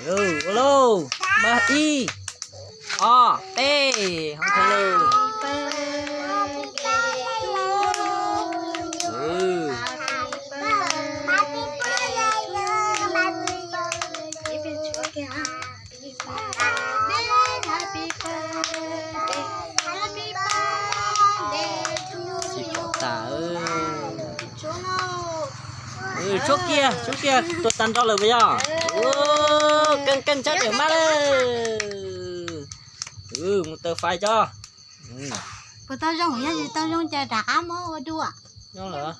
Ua lauj, mas ib, ob, peb, hov kawg lauj. Tsis pom tas. Tshuab kiag, tshuab kiag, tuaj tag nrho lawm puas yog? Keej keej tshaj tawm mab lawm. Mus taw fais tso. Puas tau zoo, yog tsis tau zoo ces rov qab muab ua dua. Zoo lawm.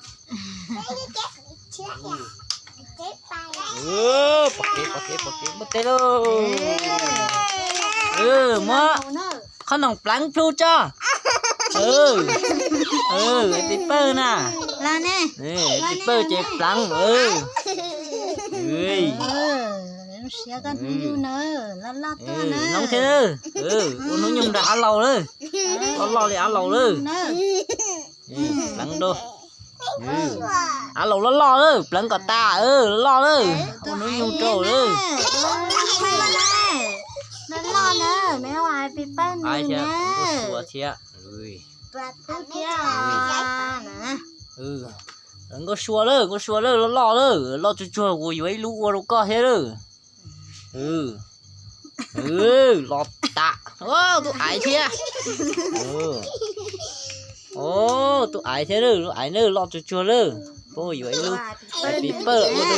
Pom kev, pom kev, pom kev, muab teb lauj. Muab qhob noom pleev plhu tso. Pib pawg na. Pib pawg ces pleev. Siab koj hnub nyoog na, loj loj tuaj na. Noo thiab, ua hnub nyoog nrog av laus lawm. Loj loj li av laus lawm. Pleev rau. Av laus loj loj lawm, pleev kom tas, loj loj lawm. Ua hnub nyoog rau lawm. Loj loj na, me ua pib pawg thiab, nkauj sua thiab. Nkauj sua lawm, nkauj sua lawm, loj loj lawm, loj tsuag tsuag kuv yuav ib lub ua rau koj thiab lawm. Los tas, tub aiv thiab. Tub aiv thiab, tub aiv na, loj tsuag tsuag lawm. Puab yuav ib lub pib pawg ua rau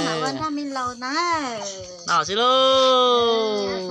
nws lawm. No xwb lauj.